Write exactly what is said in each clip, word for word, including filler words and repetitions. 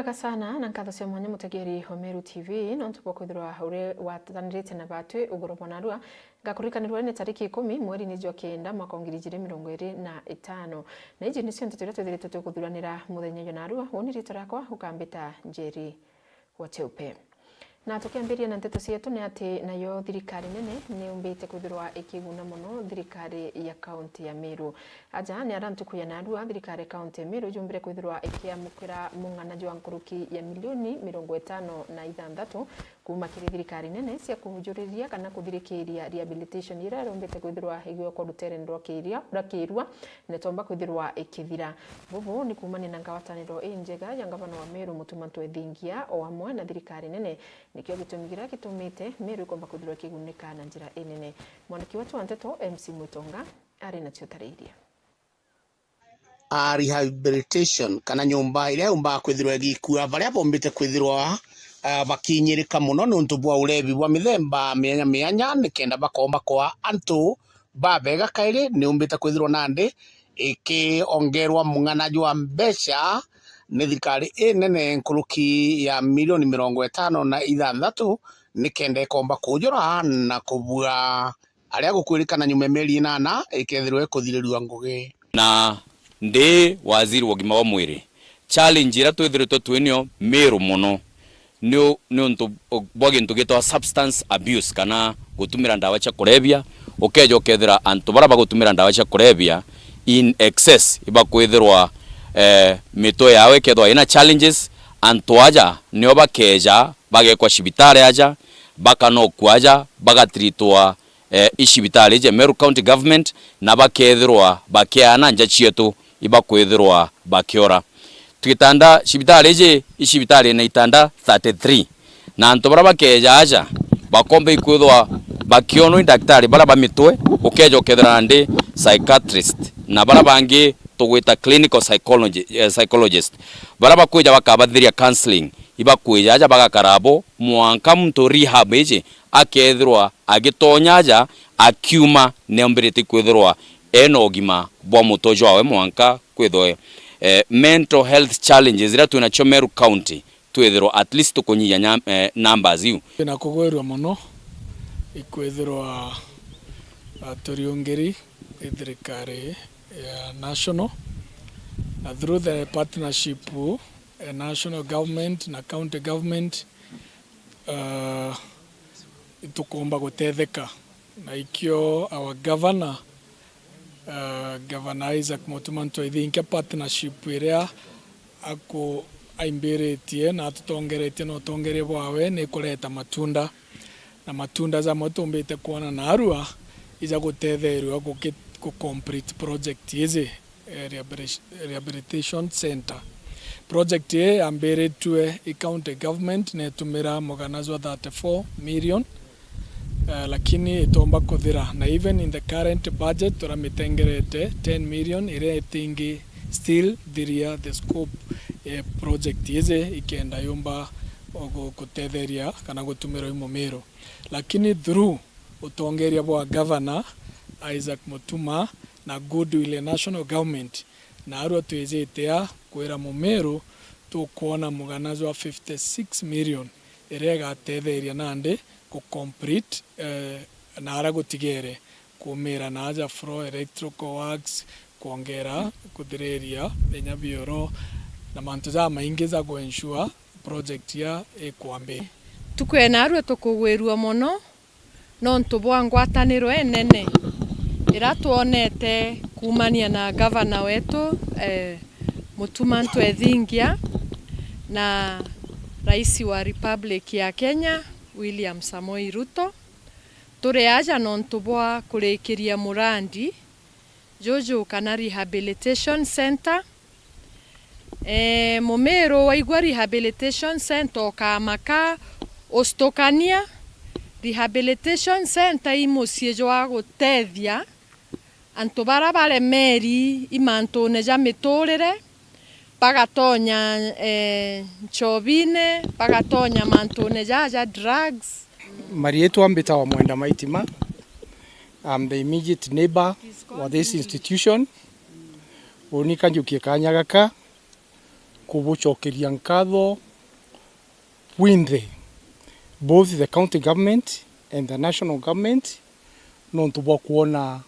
Wega sana, na nkatho cia mwanya mutegeri wa Meru T V, nontu bwa kwithirwa uri watanirite na batwi ugoro bwa narua. Ngakurikanirwa ni tariki ikumi mweri-ini jwa kenda mwaka wa ngiri ijiri mirongo iri na itano. Na iji nicio nteto iria twithiritwe tukuthuranira muthenya jwa narua. Uni riitwa riakwa ukambita Njeri wa Cheupe. Na tukiambiria na nteto cietu, ni ati nayo thirikari nene ni yumbite kwithirwa ikiguna mono thirikari ya kaunti ya Meru. Aja ni ara ntuku ya narua thirikari ya kaunti ya Meru yumbire kwithirwa ikiamukira mung'ana jwa nkuruki ya milioni mirongo itano na ithanthatu kuuma kiri thirikari nene cia kujuriria kana kuthirikiria rehabilitation iria irumbite kwithirwa igiokwa rutere rwa Kiria-, rwa Kirua, ni tomba kwithirwa ikithira. Bubu ni kuumania na ngwataniro injega ya ngavana wa Meru Mutuma M'Ethingia o amwe na thirikari nene, nikio gitumi kiria gitumite Meru ikomba kwithirwa ikigunika na njira inene. Mwandiki wetu wa nteto M C Mwitonga ari nacio tariiria. A rehabilitation kana nyomba iria yumbaga kwithirwa igikua baria bombite kwithirwa, ah, bakinyirika mono niuntu bwa urebi bwa mithemba mianya mianya, nikenda bakomba kwa antu babega kairi, niumbite kwithirwa nandi ikiongerwa mung'ana jwa mbeca ni thirikari inene nkuruki ya milioni mirongo itano na ithanthatu, nikenda ikomba kujura na kubua aria gukwirikana nyuma ya mieri inana ikethirwa ikuthirirua ngugi. Na ndi waziri wa ugima wa mwiri, challenge iria twithiritwe twinio Meru mono ni u-, ni untu bwa gintu gitwa substance abuse, kana gutumira ndawa cia kurebia. Ukeja ukethira antu baria bagutumira ndawa cia kurebia in excess, ibakwithirwa, eh, mitwe yao ikethirwa ina challenges. Antu aja nio bakeja bagekwa cibitari aja, bakanokua aja, bagatritwa, eh, i cibitari iji Meru County Government, na bakethirwa bakiana nja cietu ibakwithirwa bakiora. Twitanda cibitari iji, i cibitari ina itanda thirty-three, na antu baria bakeja aja bakomba ikwithwa bakionwa i daktari baria ba mitwe, ukeja ukethira nandi psychiatrist na baria bangi tugwita clinical psychology, eh, psychologist, baria bakwija bakabathiria counselling, ibakwija aja bagakara abo mwanka muntu rehab iji akethirwa agitonya aja akiuma, neombirite kwithirwa ena ugima bwa mutwe jwawe mwanka kwithwe, eh, mental health challenges iria twinacio Meru County twithirwa at least tukunyihia nyam-, eh, numbers iu. Twina kugwirua mono ikwithirwa, ah, turiungiri i thirikari ya national, na through the partnership, eh, national government na county government, ah, itukumba gutetheka. Na ikio our governor, ah, Governor Isaac Mutuma M'Ethingia, partnership iria aku-, aimbiritie na atutongeretie na utongeria bwawe ni kureta matunda. Na matunda jamwe tumbite kwona narua ija gutetheerua guki-, gu complete project iji, eh, rehabilitation, rehabilitation center. Project ii yambiritue i county government na itumira mugana jwa thirty-four million, eh, lakini itomba kuthira, na even in the current budget turamitengerete ten million iria itingi still thiria the scope ya project iji ikenda yumba gu-, gutetheria kana gutumirwa i Mumiru. Lakini through utongeria bwa Governor Isaac Mutuma na goodwill ya national government, narua twijite a kwira Mumiru tukwona mugana jwa fifty-six million iria igatetheria nandi ku complete, eh, na aria gutigere kumira na aja floor, electrical works, kwongera kuthiriria inya bioro na mantu jamaingi ja ku ensure project ya ikwambia. Tukwena arua tukugwirua mono nontu bwa ngwataniro inene ira twonete kuumania na gavana wetu, eh, Mutuma M'Ethingia na Rais wa Republic ya Kenya, William Samoei Ruto. Turi aja nontu bwa kurikiria murandi juju kana rehabilitation center. Eh, Mumiru waigua rehabilitation center ukamaka ustukania. Rehabilitation center i mucii jwa gutethia antu bara baremeri i mantune ja miturire, bagatonya, eh, nchobine, bagatonya mantune ja, ja drugs. Mariitwa mbitawa Mwenda Maitima. I'm the immediate neighbor wa this institution. Uni kanjukie kanya gaka kubucokeria nkatho bwinthe, both the county government and the national government, nontu bwa kwona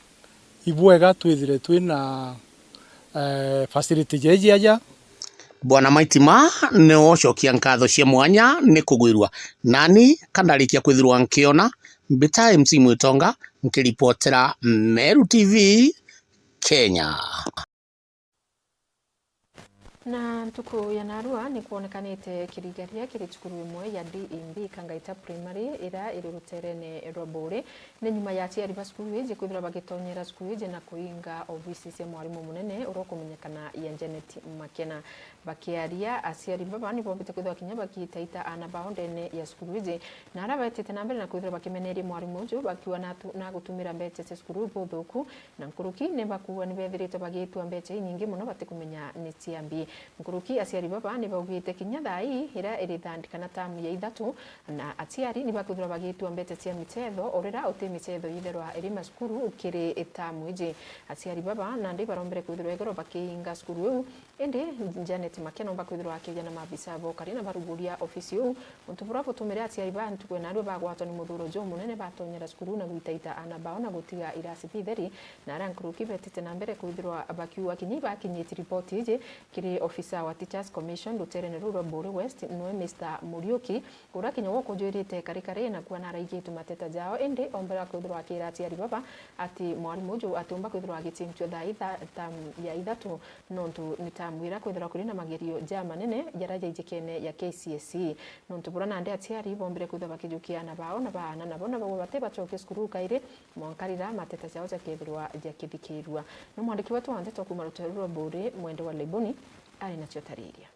ibwega twithire twina, eh, facility jeji aja. Bwana Maitima ni ucokia nkatho cia mwanya ni kugwirua. Nani kandarikia kwithirwa nkiona mbita M C Mwitonga nkiripotera Meru T V Kenya. Na ntuku ya narua ni kwonekanite kirigaria kiri cukuru imwe ya D E B Kangaita Primary, ira iri ruterene rwa Buuri. Ni nyuma ya aciari ba cukuru iji kwithirwa bagitonyera cukuru iji na kuinga ofisi cia mwarimu munene uria ukumenyekana ya Janet Makena. Bakiaria, aciari baba ni bombite kwithirwa kinya bagitaita aana bao ndene ya cukuru iji, na aria baetite na mbere na kwithirwa bakimeneria mwarimu uju bakiuga natu-, nagutumira mbeca cia cukuru buthuku, na nkuruki ni bakuuga ni bethiritwe bagitua mbeca inyingi mono batikumenya ni cia mbi. Nkuruki aciari baba ni baugite kinya thaa ii iria iri thandi kana tamu ya ithatu, na aciari ni bakwithirwa bagitua mbeca cia michetho, o riria uti michetho yitherwa iri macukuru kiri tamu iji. Aciari baba nandi barombere kwithirwa igoro bakiinga cukuru iu, indi Janet Makena omba kwithirwa akiaria na maabisa ba ukari na baruguria ofisi iu, untu buria butumire aciari ba ntuku ya narua bagwatwa ni muthuro jumunene, batonyera cukuru na gwitaita aana bao na gutiga irasi bitheri, na aria nkuruki betite na mbere kwithirwa bakiuga kinya ibakinyiti ripoti iji kiri ofisa wa Teachers Commission ruterene ruu rwa Buuri West, niwe Mister Muriuki, uria kinya we ukujwirite kari kari, na kuo naraigitwe mateta jao, indi ombere kwithirwa akira aciari baba ati mwarimu uju atiumba kwithirwa agichinchua thaa itha-, tamu ya ithatu, nontu ni tamu iria kwithirwa kuri na magerio jamanene jaria jaijikene ya K C S E. Nontu buria nandi aciari bombire kwithirwa bakijukia aana bao na baana nabo nabo bati bacoke cukuru kairi, mwanka riria mateta jao jakethirwa jakithikirua. Ni mwandiki wetu wa nteto kuuma rutere rwa Buuri, Mwende wa Laiboni, ari nacio tariria.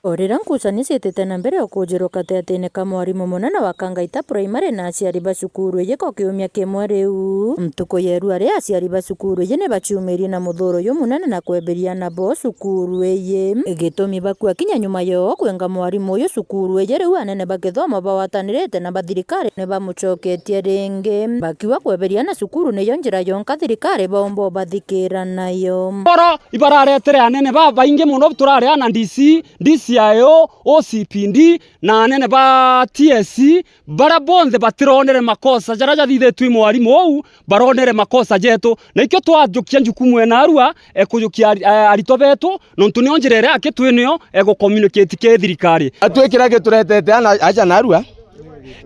O riria ngucanio ciitite na mbere o kujirwa gatigatine ka mwarimu munene wa Kangaita Primary na aciari ba cukuru iji kwa kiumia kimwe riu, ntuku ya irua ri aciari ba cukuru iji ni baciumirie na muthuro jumunene na kweberia aana bao cukuru iji. Gitumi bakua kinya nyuma yoo kwenga mwarimu uyu cukuru iji, riu anene ba kithomo bagwatanirite na ba thirikari ni bamucoketie ringi, bakiuga kweberia aana cukuru niyo njira yonka thirikari baumba ubathikira nayo. Boro ibararetere anene babaingi mono, turari aana D C, D C I O, O C P D na anene ba T S C, baria bonthe batironere makosa jaria jathithitue i mwarimu uu, baronere makosa jetu. Na ikio twajukia njukumu e narua e kujukia ari-, eh, aritwa betu, nontu nio njira iria aki twi nio e gu communicate ki thirikari. Atwikira gituretete ana aja narua,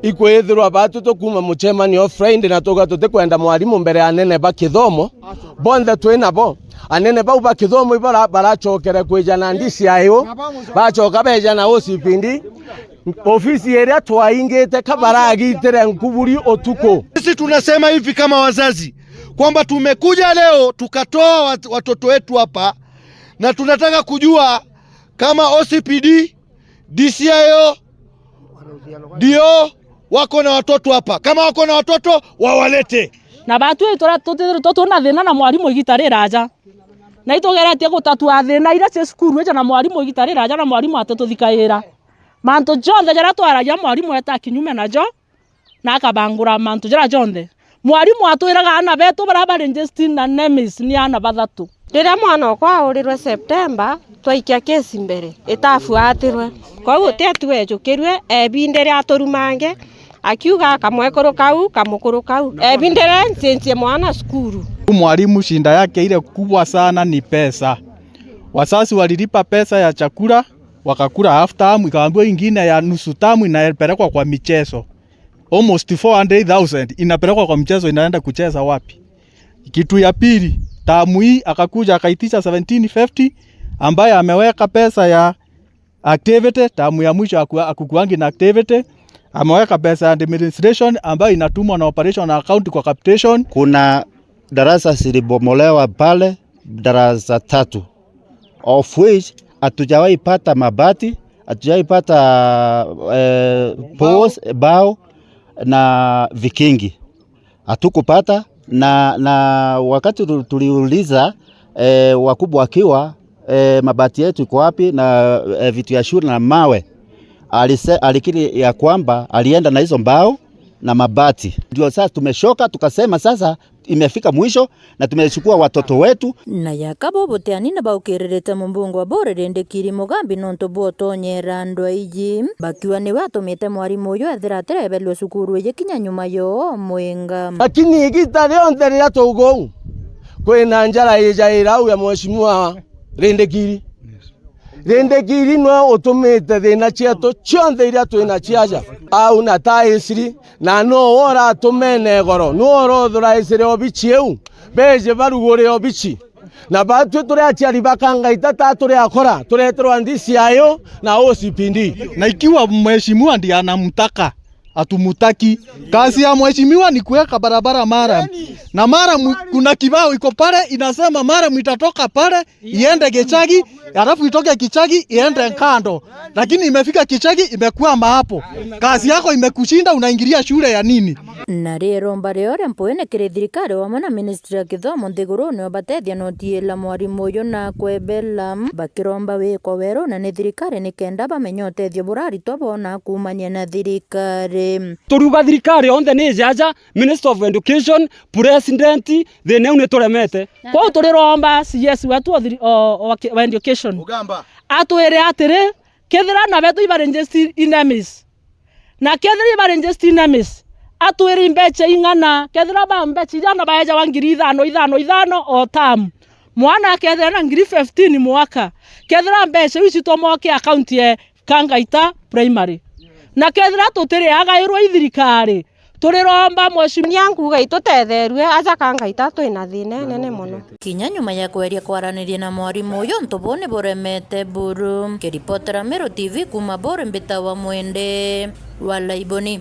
ikwithirwa batu tukuma mucemanio Friday na tuga tutikwenda mwarimu mbere ya anene ba kithomo, bonthe twi nabo. Anene bau ba kithomo ibara-, baracokere kwija na D C I O, bacoka beja na O C P D. Ofisi iria twaingite ka baragitire nkuburi utuku. Sisi tunasema hivi kama wazazi, kwamba tumekuja leo tukatoa wat-, watoto wetu hapa, na tunataka kujua kama O C P D, D C I O, D O wako na watoto hapa. Kama wako na watoto, wawalete. Na batwi turia tutithirwe tuna thina na mwarimu igita riraja. Na itugeretie gutatua thina iria cia cukuru ija na mwarimu igita riraja, na mwarimu atituthikaira. Mantu jonthe jaria twaragia mwarimu eta kinyume najo, na akabangura mantu jaria jonthe. Mwarimu atwiraga aana betu baria ba registered na nemis ni aana bathatu. Riria mwana okwa aurirwe September, twaikia kesi mbere, itafuatirwe. Kwou uti tu ejukirue, ebinde ria turumange, akiuga kamwekuru kau, kamukuru kau. Ebinde ria ncincie mwana cukuru. Mwalimu shinda yake ile kubwa sana ni pesa. Wasasi walilipa pesa ya chakula, wakakula half term, ikaambiwa ingine ya nusu term inapelekwa kwa michezo. Almost four hundred thousand inapelekwa kwa mchezo, inaenda kucheza wapi? Kitu ya pili, tamu hii akakuja akaitisha seventeen fifty, ambaye ameweka pesa ya activity, tamu ya mwisho haku-, hakukuangi na activity, ameweka pesa ya administration ambayo inatumwa na operation account kwa capitation. Kuna darasa zilibomolewa pale, darasa tatu, of which hatujawahi pata mabati, hatujawahi pata, eh, posts, bao na vikingi. Hatukupata, na, na wakati tu-, tuliuliza, eh, wakubwa wakiwa, eh, mabati yetu iko wapi na, eh, vitu ya shule na mawe, alise-, alikiri ya kwamba alienda na hizo mbao, na mabati. Ndio sasa tumechoka, tukasema sasa imefika mwisho na tumechukua watoto wetu. Na yaka bo buteani ni baukiririte mumbunge wa Buuri Rindikiri Mugambi nontu bwa utonyera andu aiji, bakiuga niwe atumite mwarimu uyu ethira atirebelua cukuru iji kinya nyuma yo mwinga. Lakini igita rionthe riria tuuga uu, kwina njara ijaira au ya Mheshimiwa Rindikiri. Rindikiri nwe utumite thina cietu cionthe iria twina ciaja au na taisiri, na no uratumene goro, no urothuraisire obici iu, beje barugure obici. Na batwi turi aciari ba Kangaita, ta turi akora, tureterwa ndisi ayo na O C P D. Na ikiwa mheshimiwa ndiye anamtaka, hatumtaki. Kazi ya mheshimiwa ni kuweka barabara maram. Na maram, kuna kibao iko pale inasema maram itatoka pale iende Kichagi, alafu itoke Kichagi iende Nkando. Lakini imefika Kichagi, imekwama hapo. Kazi yako imekushinda, unaingilia shule ya nini? Na riromba rio ria mpwene kiri thirikari wamwe na ministry ya kithomo nthiguruni ubatethia na utiila mwarimu uyu na kwebela, bakiromba wikwa weru na ni thirikari nikenda bamenya utethio bura aritwa boona kuumania na thirikari. Turiuga thirikari yonthe ni jaja, Minister of Education, President, thina iu nituremete. Kwou turiromba C S wetu wa thiri-, o, o, wa ki-, wa education. Ugamba. Atwire atiri, kethira ana betu iba registered in emis, na kethira iba registered in emis, atwire imbecha ing'ana, kethira ba mbecha iria ana baejawa ngiri ithano, ithano, ithano o term. Mwana akethira na ngiri fifteen mwaka, kethira mbecha iu citwa moke account ye Kangaita Primary. Na kethira tutiriagairwa i thirikari, turiromba mheshimiwa. Ni ankuga itutetherue, aja Kangaita twina thina inene mono. Kinya nyuma ya kweria kwaraniria na mwarimu uyu, untu buu ni buremete Buru. Kiripotera Meru T V kuuma Buru, mbitawa Mwende wa Laiboni.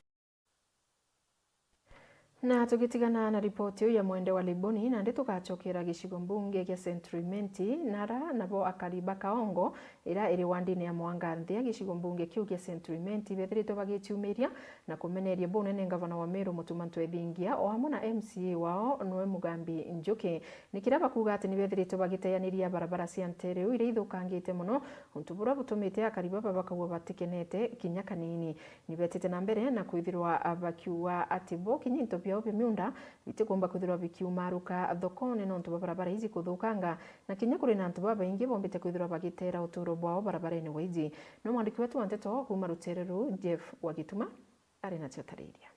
Na tugitigana na ripoti iu ya Mwende wa Liboni, nandi tugacokera gicigo mbunge gia Central Imenti, nara nabo akari ba Kaongo, ira iri wandine ya Mwanganthia, gicigo mbunge kiu gia Central Imenti, bethiritwe bagiciumiria na kumeneria bunene ngavana wa Meru Mutuma Ntwethingia, o amwe na M C A wao niwe Mugambi Njuki. Ni kiria bakuuga ati ni bethiritwe bagiteaniria barabara cia nteere iu iria ithukangite mono, untu buria butumite akari baba bakauga batikenete kinya kanini. Ni betite na mbere na kwithirwa bakiuga ati bo kinya into biao bia miunda bitikumba kwithirwa bikiumaruka thokone nontu bwa barabara iji kuthukanga, na kinya kuri na antu babaingi bombite kwithirwa bagitera uturo bwao barabarene bwa iji. No mwandiki wetu wa nteto kuuma rutere ruu, Jeff Wagituma, ari nacio tariria.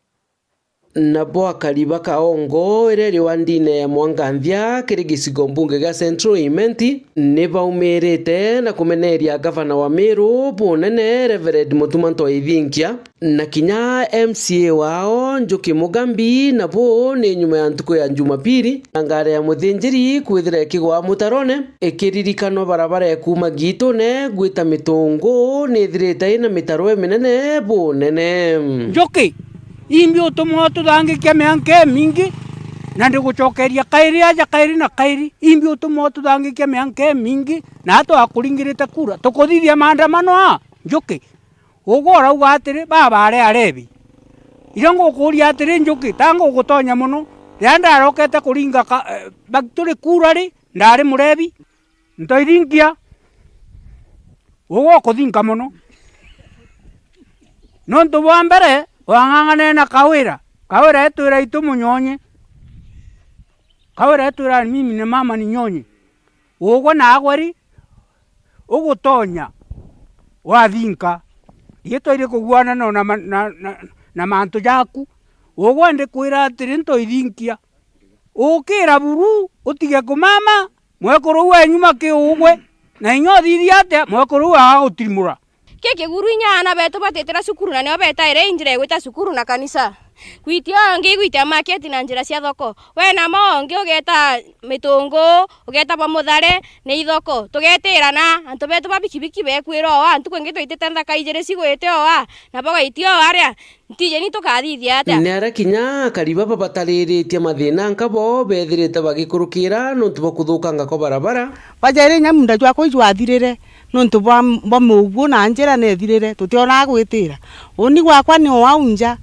Nabo akari ba Kaongo, iria iri wandine ya Mwanganthia, kiri gicigo mbunge gia Central Imenti, ni baumirite na kumeneria gavana wa Meru bunene, Reverend Mutuma Ntwethingia, na kinya M C A wao, Njuki Mugambi, nabo ni nyuma ya ntuku ya Jumapili, na ngari ya muthinjiri kwithira ikigwa mutarone, ikiririkanwa barabara ya kuuma Gitune gwita Mitungu nithirite ina mitaro iminene bunene. Njuki, imbi utumwa ututhangikia mianka imingi, na ndigucokeria kairi aja kairi na kairi. Imbi utumwa ututhangikia mianka imingi, na atwakuringirite kura. Tukuthithia maandamano aa, Njuki? Ugwe urauga atiri, baba ari Alevi. Irio ngukuuria atiri, Njuki, ta ngugutonya mono, riria ndarokete kuringa ka-, eh, ba-, turi kura ri, ndari murevi? Ntoithinkia, ugwe ukuthinka mono. Nontu bwa mbere, wang'ang'anene na Kawira. Kawira etwira itu munyonye. Kawira etwira mimi ni mama ni nyonye. Ugwe naagwe ri, ugutonya wathinka, riitwa iri kuguana no na ma-, na, na, na mantu jaku. Ugwe ndikwira atiri, ntoithinkia, ukira buru, utige kumama, mwekuru wenyu maki ugwe, na inya uthithia atia, mwekuru uu agagutimura. Ki kiguru inya aana betu batitira cukuru, na nio betaire i njira igwita cukuru na kanisa. Gwitia ungi igwitia maketi na njira cia thoko. We na mo ungi ugeeta Mitungu, ugeeta bwa Muthare, ni ithoko. Tugetirana, antu betu ba bikibiki bekwira oa, ntuku ingi twitite nthaka ijiri cigwite oa, na bagaitia oa aria. Ntijeni tukathithia atia? Ni aria kinya akari baba batariritie mathina nka bo bethirite bagikurukira nontu bwa kuthukanga kwa barabara. Bajaire inya munda jwakwa ijwathirire nontu bwa, bwa muguo na njira nethirire, tutionaga gwitira. Uni gwakwa ni o au nja,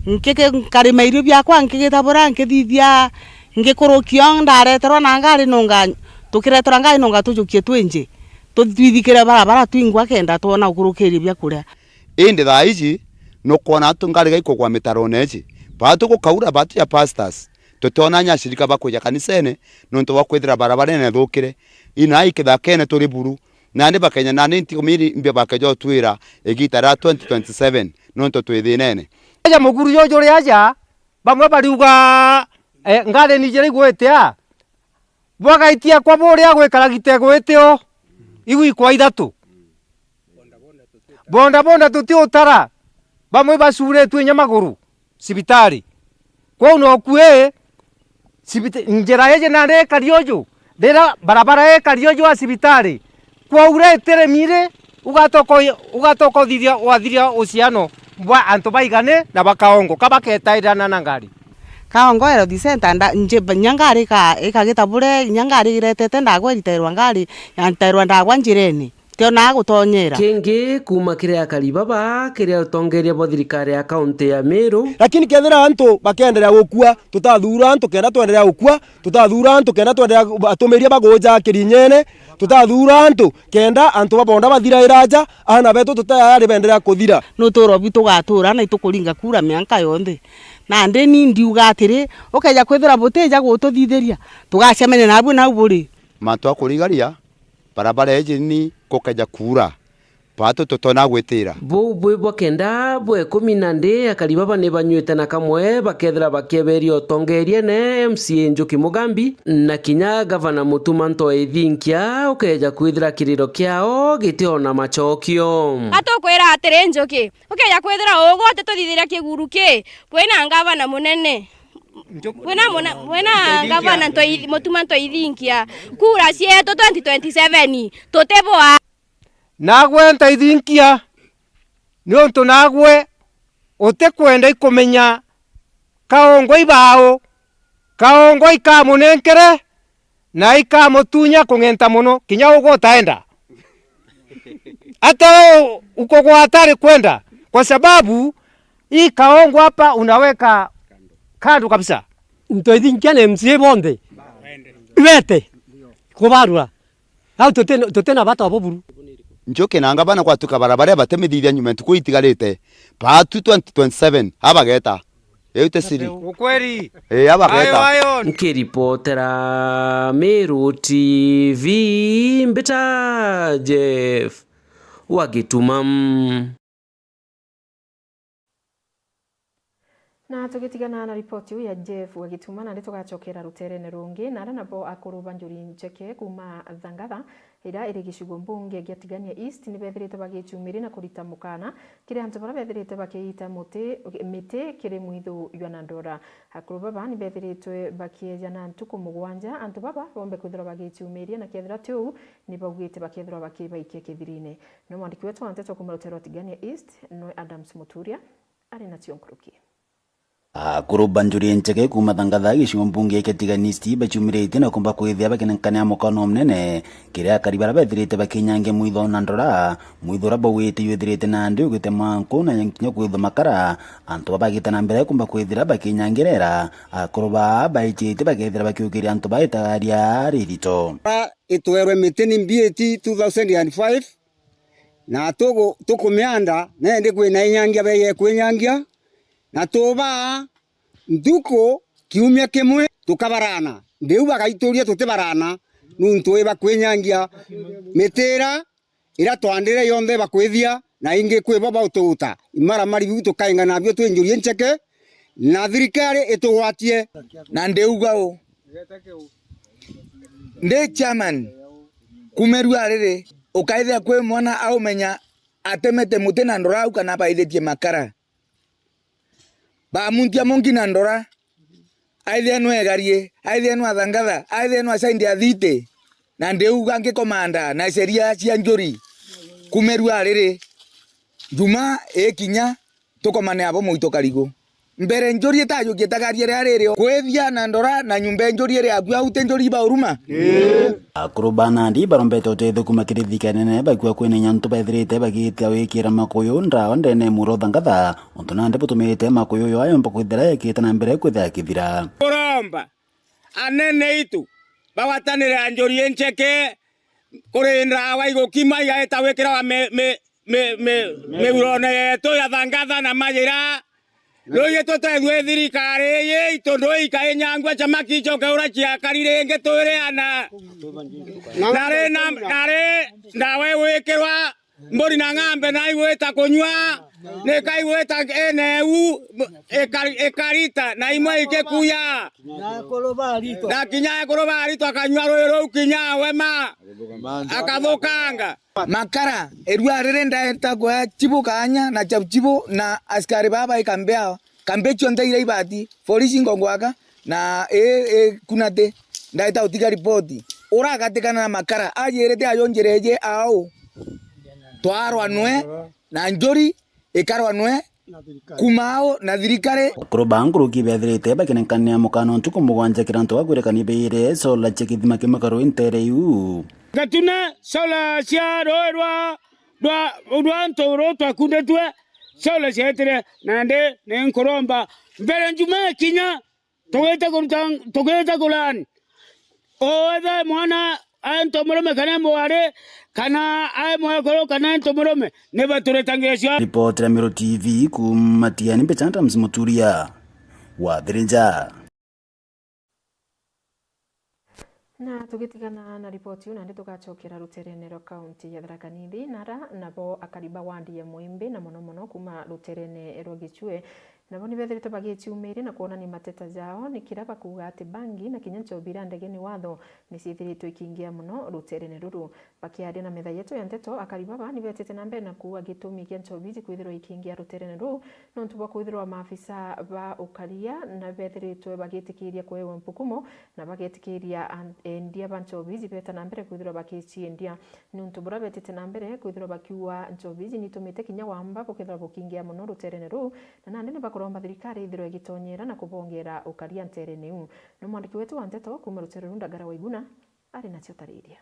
nkiki-, nkarima irio biakwa, nkigita bura, nkithithia, ngikurukia, ndareterwa na ngari nonga, tukireterwa ngari nonga tujukie twinji, tu-, twithikire barabara twingwa kenda twona gukurukiria biakuria. Indi thaa iji, nukwona antu ngari gaikugwa mitarone iji, Baatu gukaura, baatu ja pastors, tutiona nya ashirika ba kuja kanisene, nontu bwa kwithira barabara ni ithukire. Ina i kithakene turi buru. Nandi bakenya nandi ntikumiri mbia bakeja utwira igita ria twenty twenty-seven, nontu twi thinene. Aja muguru juju ri aja, bamwe bariuga, eh, ngari ni jira igwite a, bwagaitia kwa buria gwikara gitego itio, igu ikwa ithatu. Bodaboda tutiutara, bamwe bacuritue inya maguru cibitari. Kwou nokui cibita-, njira iji nandi ikari uju, riria barabara ikari uju wa cibitari, kwaura itiremi ri, ugatoka uy-, ugatoka uthithia, wathiria uciano bwa antu baigane na bakaongo ka baketairana na ngari. Kaongo Health Centre, nda-, nji-, inya ngari ika-, ikagita buria, inya ngari iretete ndagwa iritairwa ngari, yantairwa ndagwa njirene. Tionaa gutonyera. Kingi kuuma kiri akari baba, kiri atongeria bwa thirikari ya kaunti ya Meru. Lakini kethira antu bakenderea gukua, tutathuura antu kenda twenderea gukua, tutathuura antu kenda twenderea atumiria baguja kirinyene, tutathuura antu kenda antu ba boda bathiraira aja, aana betu tutayari benderea kuthira. Nutuuro bwi tugatuura na itukuringa kura mianka yonthe. Nandi ni ndiuga atiri, ukeja kwithira butija gututhithiria, tugacemania nabui nau buri. Mantu a kurigaria, barabara iji ni kukeja kuura, baatu tutona gwitira. Buu bwi bwa kenda bwa ikumi nandi akari baba ni banyuite na kamwe bakethira bakieberia utongeriene M C A Njuki Mugambi na kinya gavana Mutuma Ntoi Ithinkia ukeja kwithira kiriro kiao gitiona macokio. Atukwira atiri Njuki, ukeja kwithira ugu atituthithiria kiguru ki, kwina ngavana munene. Kwina muna-, kwina ngavana Ntoi-, Mutuma Ntoi Ithinkia. Kura cietu twenty twenty-seven, tutibwa. Nagwe Ntoi Ithinkia, niuntu nagwe utikwenda ikumenya kaongo ibau, kaongo ikamunenkere, na ikamutunya kung'enta mono, kinya ugwe utaenda. Hata u-, ukugwata ari kwenda, kwa sababu hii kaongo hapa unaweka kando kabisa. Ntoi Ithinkia na M C A bonthe bete kubarura. Au tuti-, tutina bata wa buburu. Njuki na ngavana gwatuka barabara batimithithia nyuma ntuku itigarite. Baatu twenty twenty-seven, abageta. Iu ti siri. Ukweli. Ii, abageta. Ayo, ayo. Nkiripotera Meru T V, mbita Jeff wa Gituma. Na tugitigana na ripoti iu ya Jeff wa Gituma, nandi tugacokera ruterene rungi, na aria nabo akuru ba Njuri Ncheke kuuma Thangatha, iria iri gicigo mbunge gia Tigania East, ni bethirite bagicumiria na kurita mukana kiri antu baria bethirite bakiita muti, miti kiri mwithu jwa Nandora. Akuru baba ni bethiritwe bakieja na ntuku mugwanja antu baba bombe kwithirwa bagicumiria, na kethirwa ti uu, ni baugite bakethirwa bakibaikia kithirine. No mwandiki wetu wa nteto kuuma rutere rwa Tigania East, nwe Adams Muturia, ari nacio nkuruki. Akuru ba Njuri Ncheke kuuma Thangatha, gicigo mbunge kia Tigania East, baciumiritie na kumba kwithia bakinenkania mukano munene kiri akari baria bethirite bakinyangia mwitho Nandora, mwitho uria bauite jwithirite nandi ugite manku na kinya kwithwa makara. Antu baba bagite na mbere kumba kwithira bakinyangirira, akuru baa baichite bakethira bakiukiria antu baitagaria ririto. Itwerwe miti ni mbiiti two thousand and five, na tugu-, tukumianda, na indi kwina inyangia beeye kwinyangia, na tubaa ntuku kiumia kimwe tukabarana. Ndiu bagaituria tutibarana, nuntu ibakwinyangia mitira iria twandire yonthe bakwithia, na ingi kwi bo bautuuta. Imaramari biu tukainga nabio twi Njuri Ncheke, na thirikari itugwatie. Na ndiuga uu, ndi chairman, kumerua riri, ukaithia kwi mwana aumenya atemete muti Nandora au kana abaithitie makara. Bamuntia mungi Nandora, aithia nwe Egarie, aithia nwe Thangatha, aithia nwe side ya Thite, na ndiuga ngikomanda na sheria cia Njuri. Kumerua riri, Juma ikinya, tukomane abo muito karigu. Mbere Njuri itajukie tagaria ria riri, kwithia Nandora na nyumba ya Njuri iri akua, au ti Njuri ibauruma? Ii. Akuru ba nandi barombete uteithio kuuma kiri thirikari nene, bakua kwina inya antu bethirite bagitia gwikira makuyu ndawa ndene ya muro Thangatha, untu nandi butumite makuyu yo ayomba kwithira yakite na mbere kwithira akithira. Kuromba anene itu bagwatanire Njuri Ncheke kuri ndawa igukima igaita gwikirawa mi-, mi-, mi-, mi-, miurone yetu ya Thangatha na Majira. Ruuji tutethue thirikari iji, itu ndui ikainyangua, chamaki icoke uria ciakari ringi twiriana. Na ri na, na ri ndawa igwikirwa mburi na ng'ambe na igwita kunyua, ni kaigwita eneu ikari-, ikarita na imwe ikikuya. Na kinya ekuru baritwa akanyua ruuji ruu kinya wema akathukanga. Makara, erua riri ndaeta kwa chibu kaanya na cha chibu na askari baba ikambea, kambe cionthe iria ibati, polisi ngongwaka, na i, i kunati, ndaeta utiga ripoti. Uragatikana na Makara, ajirite ayo njira iji au, twarwa nwe na njuri, ikarwa nwe, kuma au na thirikari. Akuru ba nkuruki bethirite bakinenkania mukana ntuku mugwanja kira antu bagwirekania beire sola cia kithima kimwe karu ntere iu. Ngatune sola cia ruui rwa, rwa, rwa antu ruu twakunditue, sola cietire, nandi ni nkuromba mbere njuma ikinya, tugite kuruta, tugite kulani. Oothe mwana ae ntomurume kana mwari, kana ae mwekuru kana ntomurume, ni baturite ngio ciao. Ripoti ya Meru T V kuuma Tiani, mbicha Adams Muturia wa Thirinja. Na tugitigana na ripoti iu, nandi tugacokera ruterene rwa kaunti ya Tharaka Nithi, nara nabo akari ba wandi ya Mwimbi, na mono mono kuuma ruterene rwa Gichue, nabo ni bethiritwe bagiciumiria na kwonania mateta jao, ni kira bakuuga ati bangi na kinya nchobi iria ndege ni watho ni ciithiritwe ikiingia mono ruterene ruru. Bakiaria na metha yetu ya nteto, akari baba ni betite na mbere na kuuga gitumi kia nchobi iji kwithirwa ikiingia ruterene ruu, nontu bwa kwithirwa maafisa ba ukaria na bethiritwe bagitikiria kuewa mpukumo na bagetikiria an-, endia ba nchobi iji beta na mbere kwithirwa bakiciendia. Ni untu buria betite na mbere kwithirwa bakiuga nchobi iji nitumite kinya wamba bukethirwa bukiingia mono ruterene ruu, na nandi ni bakuromba thirikari ithirwe igitonyera na kubongera ukaria nterene iu. Ni mwandiki wetu wa nteto kuuma rutere ruu Ndagara Waiguna ari nacio tariria.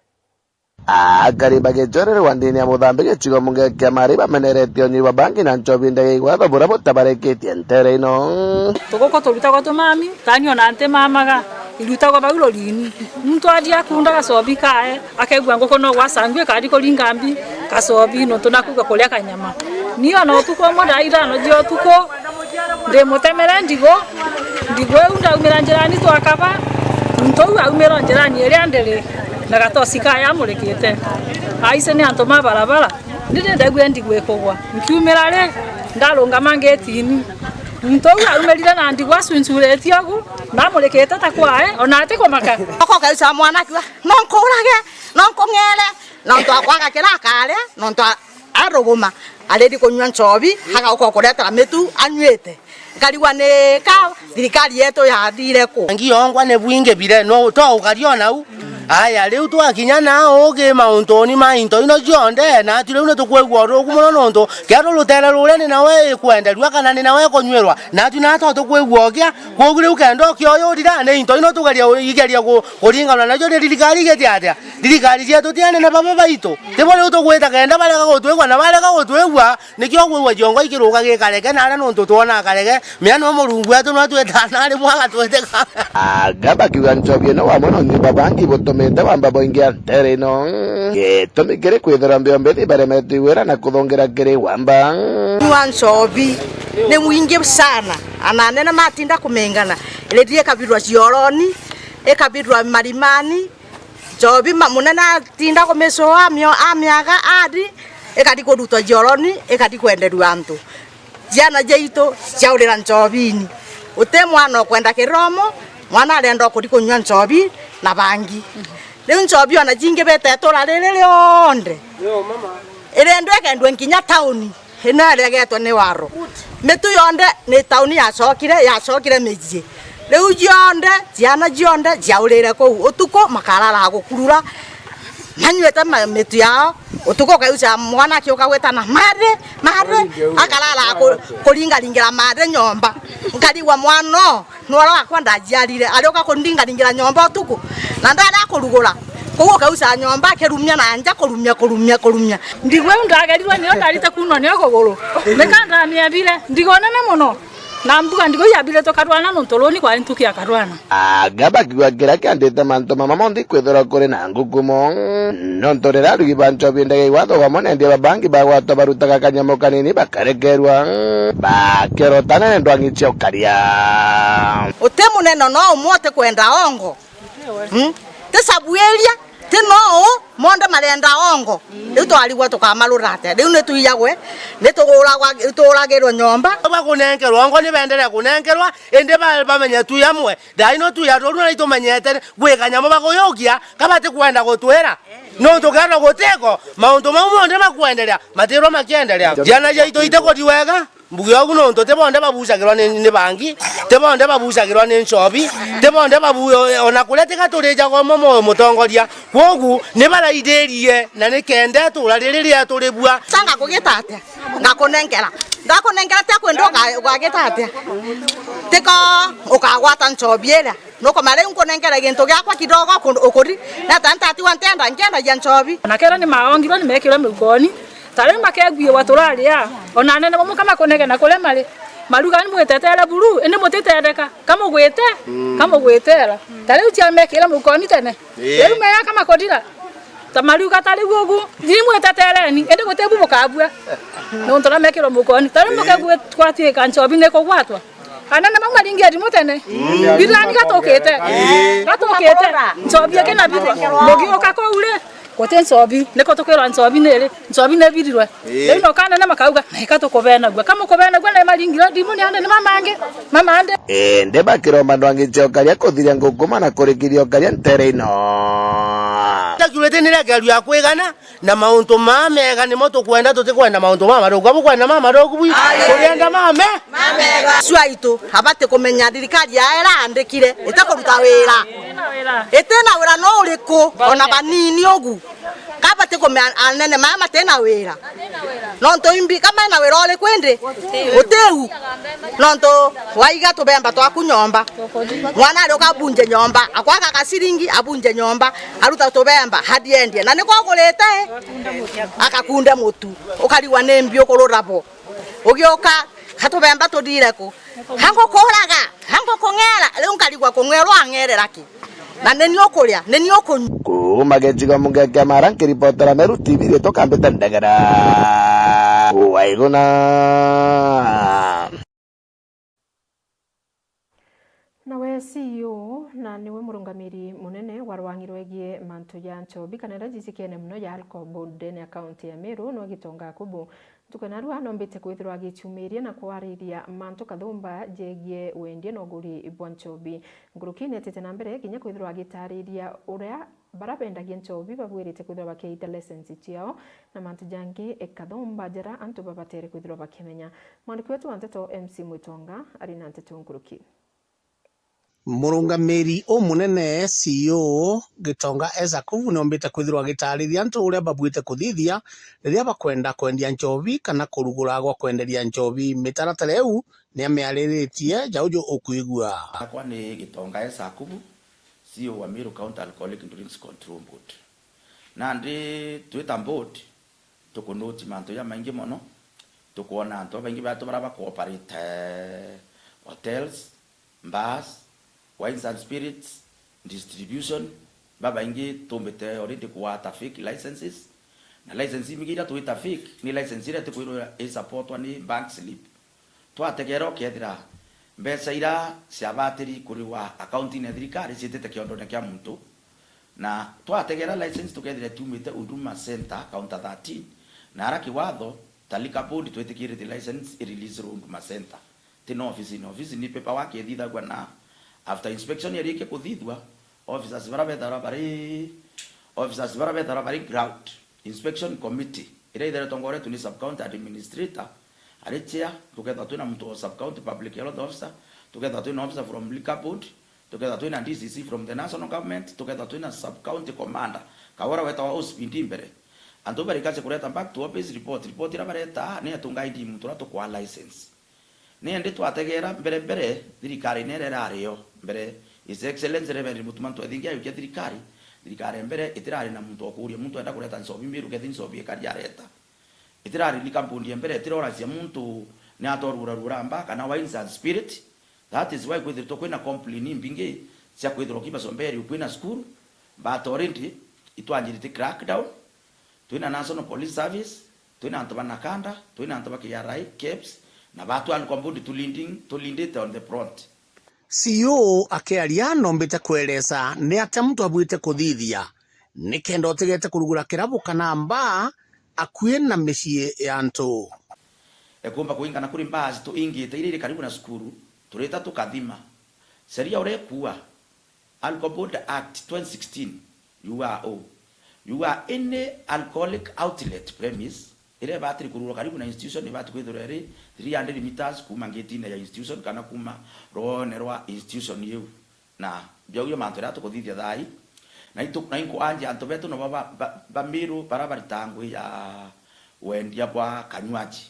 Akari ba Gichore rwandini ya Muthambi gicigo mbunge kia Mari bameneretie unyui bwa bangi na nchobi ndege igwatho buria butabareketie ntere ino. Tuguku turutagwa tumami, tani ona nti mamaga, irutagwa bau rurini. Muntu athii akunda gacobi kae, akegua nguku no gwacangu ikari kuringa mbi, gacobi nontu nakuga kuria kanyama. Ni ona utuku umwe thaa ithano cia utuku, ndi mutemere ndigu, ndigu iu ndaumira njirani twakaba, muntu uu aumira njirani iria ndiri. Na gatoci kaya amurikite. Aici ni antu ma barabara. Ndiri ndegua ndigu ikugwa. Nkiumira ri, ndarungama ngitini. Muntu uu aumirire na ndigu acuncuretie ugu, na amurikite ta kwae, ona ati kumaka. Okoka uca mwana akiuga, "No nkuurage, no nkung'ere, nontu akwaga kira akaria, nontu a-, aruguma, ariri kunyua nchobi, agauka ukuretera mitu anyuite." Nkarigwa ni ka thirikari yetu yathire ku? Ngi yongwa ni bwingi bire, no to ukari o nau. Aya, riu twakinya na ugi mauntuni ma into ino cionthe, natu riu ni tukwigua urugu mono nontu kiatu rutere ruria ni nawe ikwenderua kana ni nawe ikunyuirwa, natu na to tukwigua ukia. Kwogu riu kenda ukioyurira, ni into ino tugeria, igeria ku-, kuringana nacio ni thirikari igiti atia? Thirikari cietu ti anene baba baitu? Tibo riu tugwita kenda barega gutwigua, na barega gutwigua, nikio kwigua ciongo ikiruga gikarege, na aria nontu twona karege, mea no Murungu wetu no twitaga na rimwe agatwitikaga. Anga bakiuga nchobi ino wamwe no nyumba bangi butumite wamba boingia ntere ino. Gitumi kiri kwithirwa mbiombithi baremetwe wira na kuthungira kiri wamba. Nyua nchobi ni mwingi sana, ana anene matinda kumengana, irithie ikabirwa cioroni, ikabirwa marimani, nchobi ma-, munene atinda kumicuaa amio-, amiaga athi, ikari kurutwa cioroni, ikari kwenderua antu. Ciana ciaitu ciaurira nchobini. Uti mwana ukwenda kiromo, mwana arenda ukuri kunyua nchobi na bangi. Riu nchobi ona cingi bete itura riri rionthe. Irendwa ikendua nkinya tauni. Ino iregetwe ni waro. Mitu yonthe ni tauni yacokire, yacokire micii. Riu cionthe, ciana cionthe ciaurire kuu. Utuku makararaga gukurura, manyuite ma-, mitu yao. Utuku ukaiuca mwana akiuka gwitana, "Mari, mari," akararaga ku-, kuringaringira mari nyomba. Nkarigwa mwana uu, nwara wakwa ndaciarire, ariuka kundingaringira nyomba utuku, na ndari akurugura. Kuu ukauca nyomba akirumia na nja, kurumia, kurumia, kurumia. Ndigu iu ndagerirwe niyo ndarite kuunwa nio kuguru. Nika ndamiebire, ndigu nene mono. Na mbuga ndigo yabire tukarwana nontu runi kwari ntuki ya karwana. Aga bakigwa kiria kiandite mantu mama monthe ikwithirwa kuri na ngukumo. Nontu riria arugi ba nchobi ndege igwatho bamwe na endia babangi bagwatwa barutaga kanyamu kanini bakarekerwa. Bakerotana na ndwangi cia ukaria. Uti munene no umwe utikwenda ongo. Hmm? Ti sabu iria, ti no u, monthe marenda ongo. Riu twarigwa tukamarura atia? Riu ni tuiyagwe, ni tuguragwa, ni tuuragirwe nyomba. Bakunenkerwa ongo ni benderea kunenkerwa, indi ba-, bamenye tu amwe. Thaino tu ya ruru na itumenyete gwika nyamo bakuyukia, ka batikwenda gutwira. Nontu kethirwa gutiko, mauntu mau monthe makwenderea, matirwa makienderea. Ciana ciaitu itikuthi wega. Mbuge ugu nontu ti bonthe babucagirwa ni, ni bangi, ti bonthe babucagirwa ni nchobi, ti bonthe babu-, ona kuria tiga turijaga umwe moyo mutongoria. Kwogu ni baraithirie na ni kenda itura riri rietu ribua. Ca ngakugita atia? Ngakunenkera. Ndakunenkera atia kwenda uka-, ukagita atia? Tiko ukagwata nchobi iria. Nukumenya riu nkunenkere gintu giakwa kidogo ku-, ukuri. Na ta ntatigwa ntienda, nkiendagia nchobi. Na kethirwa ni maongirwe ni mekirwe miukoni. Ta riu makeguiwa turaria, ona anene bamwe ka makunegena kuria mari. Maruga ni mwitetere buru, indi mutitendeka. Ka mugwite, ka mugwitera. Ta riu ciamekira miukoni tene. Ii. Riu meya ka makudira. Ta maruga ta riu ugu, ni mwitetereni, indi guti bu bukabua. Nontu na mekirwe miukoni. Ta riu mukegwatwika nchobi ni kugwatwa. Anene bau maringia thimu tene. Birani gatukite. Ii. Gatukite. Nchobi ikina birwa. Mugiuka kuu ri, guti nchobi. Niko tukwirwa nchobi ni ri? Nchobi ni birirwe. Ii. Riu no kanene makauga, na ika tukubenagua. Ka mukubenagua na maringira thimu ni anene mamangi. Mamande. Indi bakiromba ndwangi cia ukaria kuthiria ngukuma na kurikiria ukaria ntere ino. Security ni rekeru ya kwigana. Na mauntu maa mega nimo tukwenda, tutikwenda mauntu mamathuku. Bukwenda mamathuku bwi? Aye. Turienda mame? Mamega. Acio aitu abati kumenya thirikari yao iraandikire itikuruta wira. Itina wira no uriku, ona banini ugu. Ka bati kumenya anene maya matina wira. Nontu imbi ka mena wira uriku indi? Utiu. Nontu waiga tubemba twaku nyomba. Mwana ari ukabunje nyomba, akwaga gaciringi, abunje nyomba, aruta tubemba, athiendie. Na niko agurite, akakunde mutu. Ukarigwa ni mbi ukurura bo. Ugiuka, ka tubemba tuthire ku? Hangu kuraga, hangu kung'era, riu nkarigwa kung'erwa ang'erera ki? Na ni ni ukuria, ni ni ukunyua. Kuuma gicigo mbunge kia Mara, nkiripotera Meru T V, riitwa Kambite Ndegera. Waiguna. Nawe C E O na niwe murungamiri munene wa rwang'i rwegie mantu ja nchobi kana iria jicikene mono ja alcohol board ndene ya kaunti ya Meru, niwe Gitonga Akubu. Ntuku ya narua nombite kwithirwa agiciumiria na kwariria mantu kathumba jegie wendia na uguri bwa nchobi. Nkuruki nietite na mbere kinya kwithirwa agitariria uria bara bendagia nchobi babwirite kwithirwa bakiita license ciao na mantu jangi kathumba jaria antu babatere kwithirwa bakimenya. Mwandiki wetu wa nteto M C Mwitonga ari na nteto nkuruki. Murungamiri umunene, C E O, Gitonga Esakubu, niombite kwithirwa agitaariria antu uria babuite kuthithia riria bakwenda kwendia nchobi kana kurugura gwa kwenderia nchobi. Mitaratara iu niamiariritie, ja uju ukwigua. Akwa ni Gitonga Esakubu, C E O wa Meru County Alcoholic Drinks Control Board. Nandi twita board, tukunoti mantu jamaingi mono, tukwona antu babaingi betu baria bakuoperate, eh, hotels, bars, wines and spirits, distribution, babaingi tumbite already kugwata fake licenses, na license imingi iria twita fake, ni license iria itikwirwa isupportwa ni bank slip. Twategera ukethira mbeca iria ciabatiri kuriwa akaunti-ini ya thirikari ciitite kiondone kia muntu, na twategera license tukethira itiumite Huduma Center, counter thirteen, na ara kiwatho ta liquor board twitikiritie license irelease Huduma Center. Ti na office-ini. Office ni paperwork ithithagua na after inspection yarikia kuthithua, officers bara bethagirwa bari, officers bara bethagirwa bari ground, inspection committee, iria ithaire itongoretue ni sub county administrator, ari chair, tukethwa twina muntu wa sub county public health officer, tukethwa twina officer from liquor board, tukethwa twina D C C from the national government, tukethwa twina sub county commander, kawara wetawa O C P D mbere. Antu barikacia kureta back to office report, report iria bareta ni atunga I D muntu uria tukwaa license. Nindi twategera mbere mbere, thirikari nere irari yo mbere, His Excellency Reverend Mutuma M'Ethingia ayukia thirikari, thirikari ya mbere itirari na muntu wa kuuria muntu enda kureta nchobi Meru, kethi nchobi ikari areta. Itirari liquor board ya mbere, itirauracia muntu Ni atorura rura mba kana wines and spirit. That is why kwithiritwe kwina complain imbingi cia kwithirwa ki Bacomberi ukwina cukuru, but already itwanjirite crackdown. Twina National Police Service, twina antu ba NACADA, twina antu ba K R I, KEBS, na batu alcohol board tulinding, tulindite on the front. C O akiaria nombite kweresa ni atia muntu abuite kuthithia nikenda utigete kurugura kirabu kana mbaa akui na micii ya antu. Ekumba kuingana kuri mbaa citu ingite iria iri karibu na cukuru, turita tukathima. Sheria uria ikuua, Alcohol Board Act twenty sixteen, U R O. U R O, any alcoholic outlet premise iria ibatiri kurugurwa karibu na institution ibati kwithirwa iri three hundred meters kuuma ngitine ya institution kana kuuma rwoone rwa institution iu. Na biau jo mantu jaria tukuthithia thaa ii. Na itu-, na inkuanjia antu betu nabo ba, ba, ba Miru baria baritaa ngui ya wendia bwa kanywaji.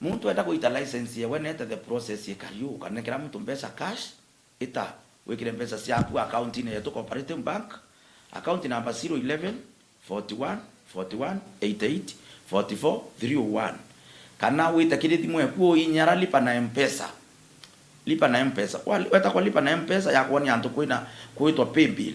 Muntu enda gwita license yewe, nete the process ikari uu, ukanenkera muntu mbeca cash, ita wikire mbeca ciaku account-ini yetu Cooperative Bank, account number zero eleven, forty one, forty one, eighty eight, forty four, three oh one. Kana wite kiri thimu eku uinyara lipa na Mpesa. Lipa na Mpesa. Wa-, weta kwa lipa na Mpesa ya kwonia antu kwina kwitwa paybill.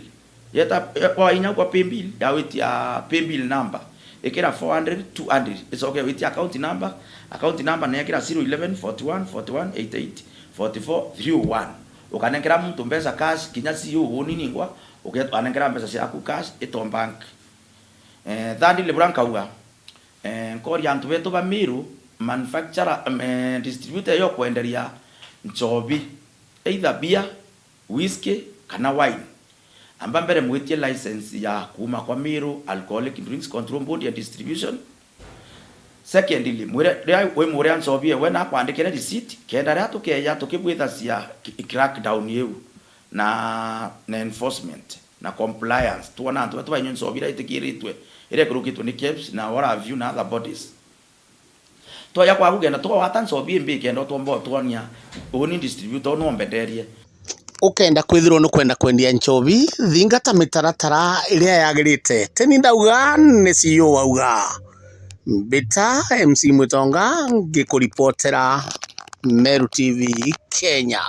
Yeta, eh, wa inya kwa paybill, ya witia paybill number. Ikira four hundred, two hundred. Icoke witia account number. Account number ni ikira zero eleven, forty one, forty one, eighty eight, forty four, three oh one. Ukanenkera muntu mbeca cash, kinya C O uni ningwa, uketu-, anenkera mbeca ciaku cash, ito bank. Eh, thirdly, bura nkauga, eh, nkoria antu betu ba Miru, manufacturer, em, eh, distributor yo kwenderia nchobi, either beer, whisky, kana wine. Amba mbere mwitie license ya kuuma kwa Miru Alcoholic Drinks Control Board ya distribution. Secondly, mwire, riria wi muria nchobi ewe na akwandikire receipt, kenda riria tukeja tukibwithacia ki-, crackdown iu na, na enforcement na compliance, twona antu betu bainywa nchobi iria itikiritwe, iria ikurukitwe ni KEBS na what have you na other bodies. Twaja kwaku kenda twawata nchobi imbi kenda utwomba utwonia uni distributor unu ombenderie. Ukenda kwithirwa nukwenda kwendia nchobi, thingata mitaratara iria yagirite. Teni ndauga, ni C E O wauga. Mbita M C Mwitonga, ngikuripotera Meru T V Kenya.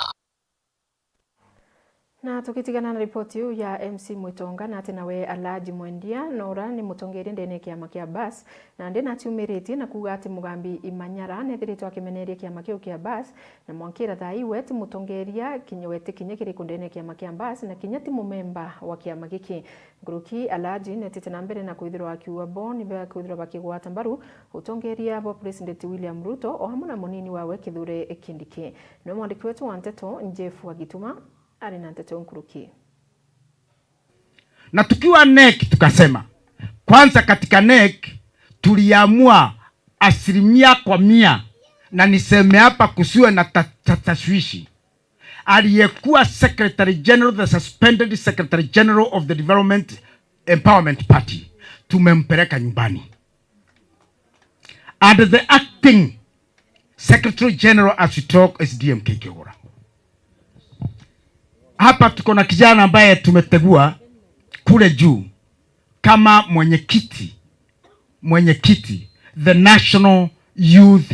Na tugitigana na ripoti iu ya M C Mwitonga, na ati nawe Alhaji Mwendia Nora ni mutongeria ndene ya kiama kia BAS, na ndi naciumiritie na kuuga ati Mugambi Imanyara nethiritwe akimeneria kiama kiu kia BAS, na mwankira thaa ii we ti mutongeria, kinya we ti kinya kiriku ndene ya kiama kia BAS, na kinya ti mumemba wa kiama giki. Nkuruki Alhaji netite na mbere na kwithirwa akiuga bo ni bakwithirwa bakigwata mbaru utongeria bwa President William Ruto o hamwe na munini wawe Kithure Kindiki. Niwe mwandiki wetu wa nteto Jeff Wagituma ari na nteto nkuruki. Na tukiwa NEC tukasema, kwanza katika NEC tuliamua asilimia kwa mia, na niseme hapa kusiwe na ta-, ta-, tashwishi. Aliyekuwa Secretary General, the suspended Secretary General of the Development Empowerment Party, tumempeleka nyumbani. And the acting Secretary General as we talk is D M K Kigora. Hapa tuko na kijana ambaye tumetegua kule juu kama mwenyekiti, mwenyekiti, the National Youth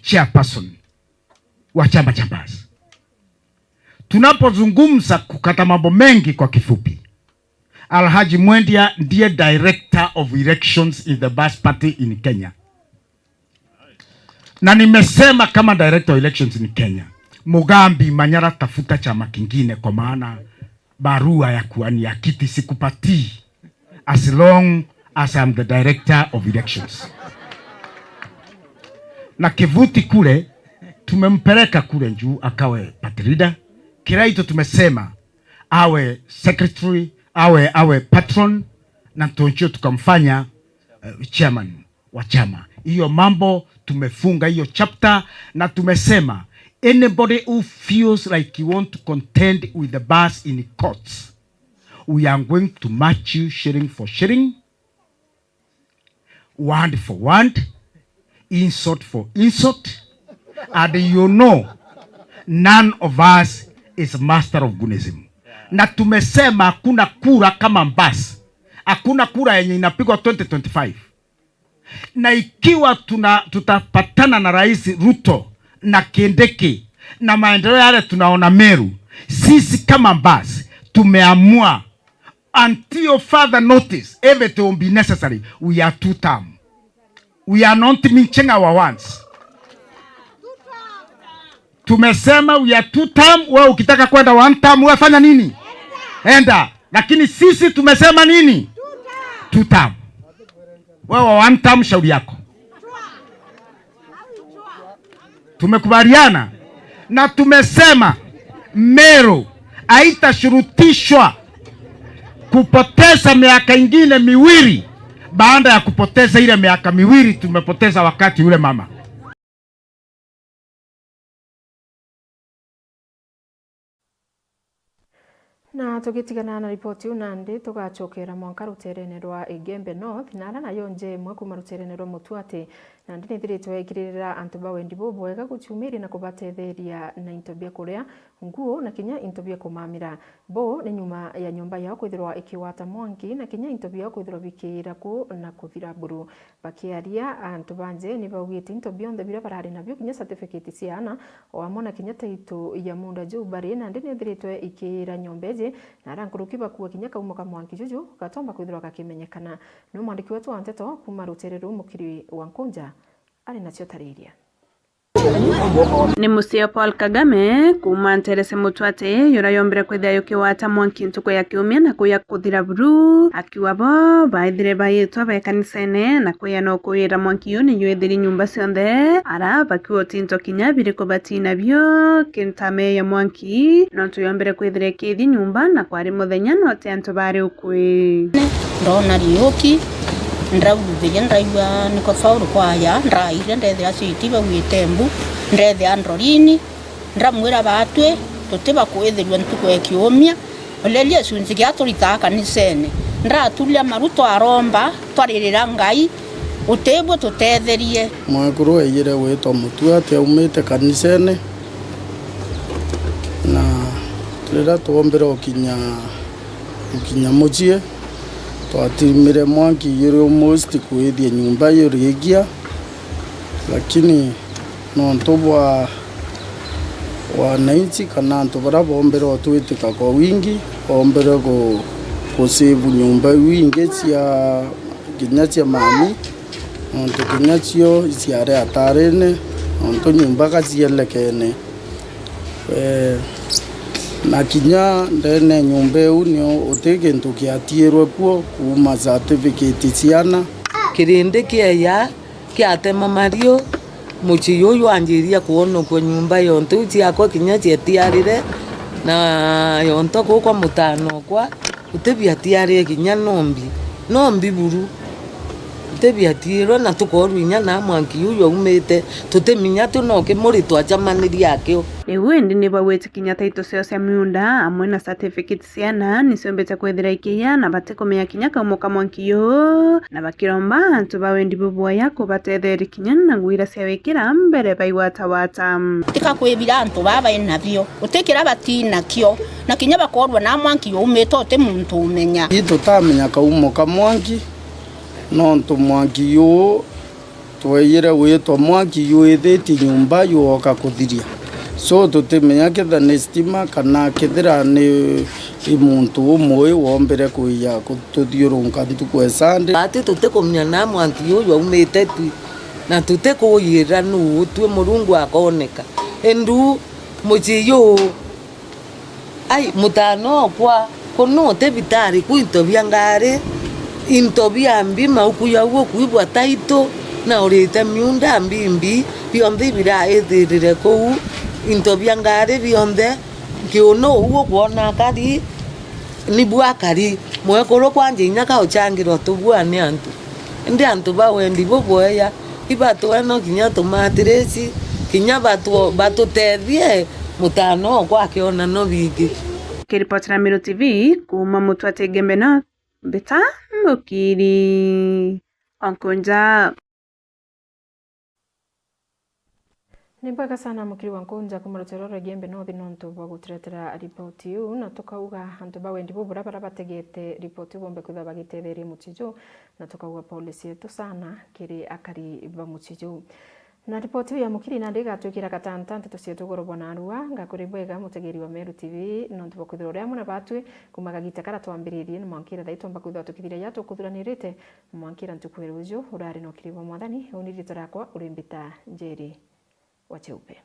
Chairperson wa chama cha BAS. Tunapozungumza, kukata mambo mengi kwa kifupi, Alhaji Mwendia ndiye director of elections in the BAS party in Kenya. Na nimesema kama director of elections in Kenya, Mugambi Manyara, tafuta chama kingine, kwa maana barua ya kuwania kiti sikupatii as long as I'm the director of elections. Na Kivuti kule, tumempeleka kule juu akawe party leader. Kiraitu tumesema awe secretary, awe, awe patron, na Ntonchio tukamfanya, eh, chairman wa chama. Hiyo mambo tumefunga hiyo chapter, na tumesema anybody who feels like you want to contend with the BAS in courts, we are going to match you shilling for shilling, word for word, insult for insult, and you know, none of us is master of goonism. Na tumesema hakuna kura kama BAS, hakuna kura yenye inapigwa twenty twenty-five Na ikiwa tuna-, tutapatana na Rais Ruto na Kindiki na maendeleo yale tunaona Meru, sisi kama Mbas tumeamua, until further notice, if it will be necessary, we are two term. We are not mixing our words. Tumesema we are two term, wewe ukitaka kwenda one term, wewe fanya nini? Enda. Lakini sisi tumesema nini? Two term. Wewe one term, shauri yako. Tumekubaliana na tumesema Meru haitashurutishwa kupoteza miaka ingine miwili baada ya kupoteza ile miaka miwili tumepoteza wakati ule mama. Na tugitigana na ripoti iu, nandi tugacokera mwanka ruteerene rwa Igembe North, na ara nayo nje imwe kuuma ruteerene rwa Mutuati, nandi nithiritwe ikiririra antu ba wendi bubwega guciumiria na kubatetheria na into bia kuria, nguo na kinya into bia kumamira. Bo ni nyuma ya nyomba yao kwithirwa ikigwata mwanki na kinya into biao kwithirwa bikiira ku na kuthira buru. Bakiaria, antu ba nje ni baugite into bionthe biria barari nabio, kinya certificate cia aana, o amwe na kinya title ya muunda juu bari, nandi ni ithiritwe ikiira nyomba iji, na ara nkuruki bakua kinya kaumo ka mwanki juju gatomba kwithirwa gakimenyekana. Ni mwandiki wetu wa nteto kuuma ruteere ruu, Mukiri wa Nkunja, ari nacio tariria. Ni mucii o Paul Kagame kuuma Nterese Mutuati, uria yombire kwithia yukiwata mwanki ntuku ya kiumia na kuya kuthira buru, akiuga bo baithire baitwa be kanisene na kuya no kuwira mwanki uyu ni jwithiri nyumba cionthe, ara bakiuga uti into kinya biriku bati nabio kintu ta meya mwanki, nontu yombire kwithira ikithi nyumba na kwari muthenya na uti antu bari ukui. Ndona riuki, ndrauthiria, ndaigua niko Paul kwaya, ndaire ndethira citi bauite mbu, ndethira ndorini, ndamwira, batwi tuti bakwithirua ntuku ya kiumia, ureria gicunci gia turitaa kanisene. Ndaturia maru twaromba, twaririra Ngai, utibwo tutetherie. Mwekuru waijire gwitwa Mutuati aumite kanisene, na riria twombire ukinya Gukinya mucii, twatimire mwanki iri almost kwithia nyumba yurigia, lakini nontu bwa wananchi kana antu baria bombere utwitika kwa wingi, bombere gu-, gu save nyumba iu ingi cia, kinya cia mami, nontu kinya cio iciari atarine, nontu nyumba ga cielekene. Eh, na kinya ndene ya nyomba iu nio uti kintu kiatiirwe kuo kuuma certificate ciana. Kirindi kieya kiatema mariu, mucii juju jwanjiria kwonokua nyomba yontu iu ciakwa kinya ciatiarire, na yontu kuu kwa mutano okwa. Uti biatiarie kinya nombi, nombi buru. Uti biatiirwe na tukorwa inya na mwanki juju jwaumite, tutiminya tu no kimuri twacamanirie akio. Riu indi ni bauite kinya title ciao cia miunda amwe na certificate ciana ni ciombite kwithira ikiya na batikumenya kinya kaumo ka mwanki juu, na bakiromba antu ba wendi bubwaya kubatetheria kinya na nguo iria cia wikira mbere baigwatawata. Tika kwibira antu baa bai nabio, uti kiria batinakio. Na kinya bakoorua na mwanki juumite uti muntu umenya. Ii tutamenya kaumo ka mwanki, nontu mwanki juu tweejire gwitwa mwanki jwithitie nyomba jwoka kuthiria. So tutimenya kethira ni stima kana kethira ni, ni muntu umwe wombire kwija kututhiurunka ntuku e Sunday. Ati tutikumenya na mwanki juu jwaumite tu, na tutikuujirira nuu utwi Murungu akooneka. Indi mucii juu Ai, mutaana okwa, kunu utibitari ku into bia ngari, into bia mbi, mauku jau ukwibwa taitu, na urite miunda mbimbi, bionthe ibiraithirire kuu, into bia ngari bionthe, kiunu uu ukwona akari, nibu akari, mwekuru kwanja inya kauchangira utubua ni antu. Indi antu ba wendi bubwega, ibatwe no kinya tumatirisi, kinya batu-, batutethie, mutaana okwa akiona no bingi. Kiripotera Meru T V kuuma Mutwati Igembe North, mbita Mukiri Onkunja. Ni bwega sana mukiri wa Nkunja kuma rutero rwa Igembe North nontu bwa guturetera ripoti iu, na tukauga antu ba wendi bubura baria bategete ripoti iu bombe kwithirwa bagitetheria mucii juu, na tukauga pole cietu sana kiri akari ba mucii juu. Na ripoti iu ya mukiri nandi igatwikira gatanta nteto cietu iguru bwa narua. Ngakuri bwega mutegeri wa Meru T V nontu bwa kwithirwa uri amwe na batwi kuma kagita karia twambiririe na mwankira thaa ii twamba kwithirwa tukithiria ja tukuthuranirite mwankira ntuku ya ruju. Urari na ukiri bwa Mwathani, uni riitwa riakwa uri mbita Njeri wa Cheupe.